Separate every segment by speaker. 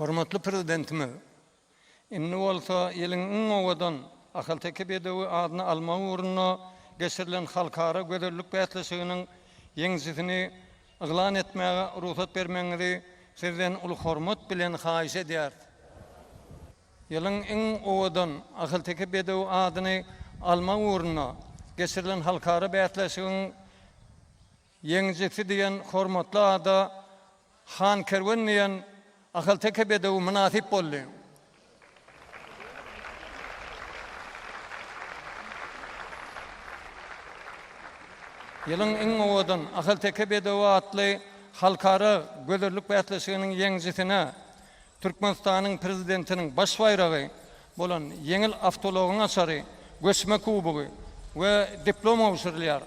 Speaker 1: Hormatly Prezidentimiz, indi bolsa ýylyň iň owadan ahalteke bedewi adyny almak ugrunda geçirilen halkara gözellik bäsleşiginiň ýeňijisini yglan etmäge rugsat bermegiňizi Sizden uly hormat bilen haýyş edýäris. Ýylyň iň owadan ahalteke bedewi adyny almak ugrunda geçirilen halkara bäsleşigiň ýeňijisi diýen hormatly ada Han Kerwen diýen ahalteke bedewi mynasyp boldy. Ýylyň iň owadan ahalteke bedewi atly halkara gözellik bäsleşiginiň ýeňijisine Türkmenistanyň Prezidentiniň baş baýragy bolan ýeňil awtoulagyň açary, göçme kubogy we diplom gowşurylýar.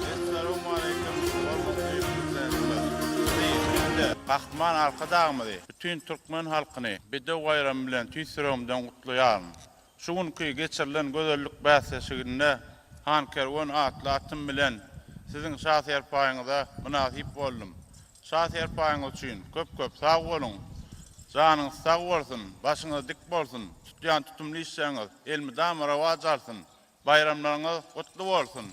Speaker 2: Essalawmaleýkim, hormatly Prezidentimiz! Sizi hem-de Gahryman Arkadagymyzy, bütin türkmen halkyny Bedew baýramy bilen tüýs ýüregimden gutlaýaryn. Şu günki geçirilen gözellik bäsleşiginde Hankerwen atly atym bilen Siziň şa serpaýyňyza mynasyp boldum. Şa serpaýyňyz üçin köp-köp sag boluň! Janyňyz sag bolsun, başyňyz dik bolsun, tutýan tutumly işleriňiz elmydama rowaç alsyn, baýramlaryňyz gutly bolsun!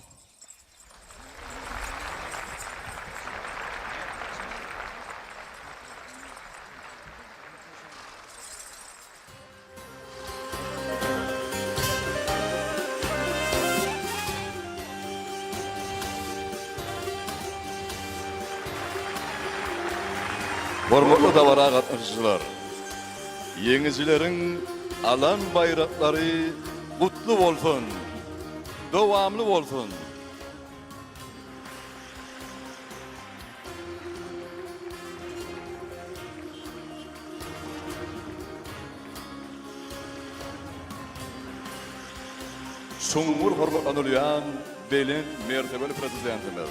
Speaker 3: Hormatly dabara gatnaşyjylar! Ýeňijileriň alan baýraklary gutly bolsun! Dowamly bolsun! Çuňňur hormatlanylýan belent mertebeli Prezidentimiz,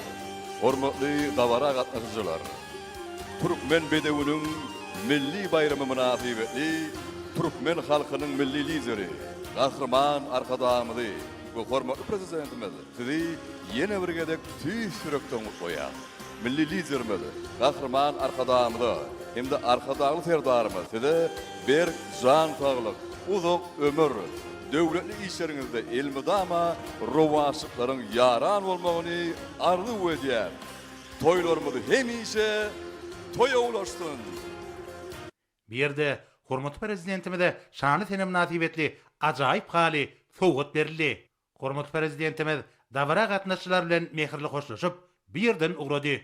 Speaker 3: hormatly dabara gatnaşyjylar! Türkmen bedewiniň milli baýramy mynasybetli türkmen halkynyň Milli Lideri Gahryman Arkadagymyzy we hormatly Prezidentimiz Sizi ýene bir gezek tüýs ýürekden gutlaýan. Milli Liderimiz Gahryman Arkadagymyza hem-de Arkadagly Serdarymyz Size berk jan saglyk, uzak ömür, döwletli işleriňizde elmydama rowaçlyklaryň ýaran bolmagyny arzuw edýär. Toýlarymyz hemişe toýa ulaşsyn!
Speaker 4: Bu ýerde hormatly Prezidentimize şanly sene mynasybetli ajaýyp haly sowgat berildi. Hormatly Prezidentimiz dabara gatnaşyjylar bilen mähirli hoşlaşyp, bu ýerden ugrady.